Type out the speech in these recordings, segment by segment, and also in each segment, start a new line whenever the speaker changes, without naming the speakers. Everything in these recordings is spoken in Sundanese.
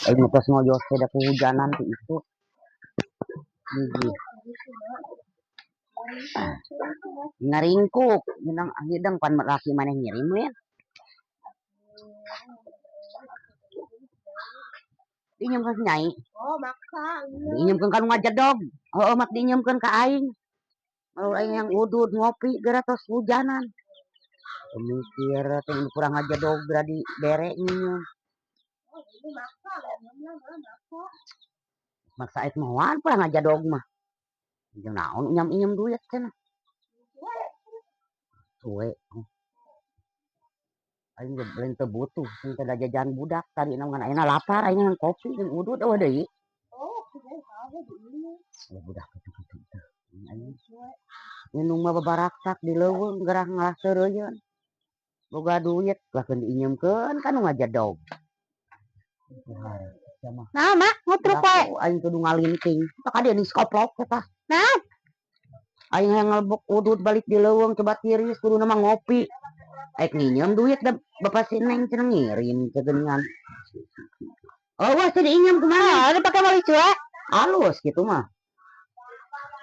Aing tos ngoyos teh da kehujanan ti itu. Hiji. Ngaringkuk, hidang hidang pan laki maneh ngirim we. Diinjeumkeun ka Nyai.
Oh, maksa.
Diinjeumkeun ka nu ngajedog. Heueuh mak diinjeumkeun ka aing. Baru aing yang udud ngopi geura tos hujanan. Mikir teh nu kurang ngajedog geura dibere nginjeum.
Oh, ini maksa, maksa.
Maksa ek moal kurang ngajedog mah. Jeung naon inyam-inyam duit cenah. Suwe. Aing ge lain teu butuh, sing teh jajan budak tadi ngan ayeuna lapar aing ngan kopi jeung udud eueuh deui.
Oh, ini.
Ya budak kitu-kitu teh. Aing nginum mah babaraktak di leuweung gerah ngalah seureuyeun. Boga duit lakeun diinjeumkeun ka nu ngajedog.
Nah, Mak, ngutruk wae.
Aing kudu ngalinting. Ka dieu nih koplok eta.
Nah,
Aing hayang ngelebok udud balik di leuweung coba tiris kuduna mah ngopi. Aik nginjem duit da bapak si Neng cenah ngirim kegeningan. Oh, wah teh diinjem kumaha?
Ah, ini pakai meuli cuek.
Halus gitu mah.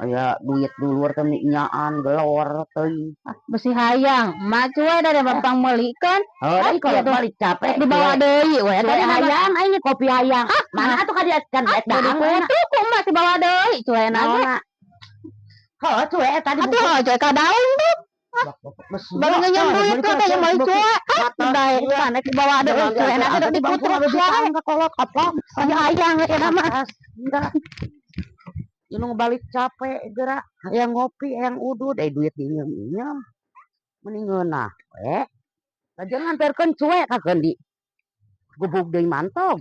Aya duit dulur teh nyaan gelor teuing.
Besi hayang, mak cuek dari bapak meulikeun.
Oh,
Ah,
dari kalau
gitu.
balik capek
Dibawa deui we
Cuek
tadi mah.
Hayang aing kopi hayang. Mana atuh ka dieu kan rek
Jadi
daang ayeuna.
kutu ku emak dibawa deui cuek na ge.
Naonna? Heuh, cuek tadi
Atuh cuek ka daun tuh. Baru ngenyam duit tuh teh meuli cuek. Ah, daek mana dibawa deui cuek na ge dikutruk wae.
Ka kolot koplok.
Besi hayang eta mah.
Enggak. Ini balik capek gerak hayang ngopi hayang udud eh duit diinjem-injem. Mending ngeunah we. Kajeun nganterkeun cuek ka di gubuk deui mantog.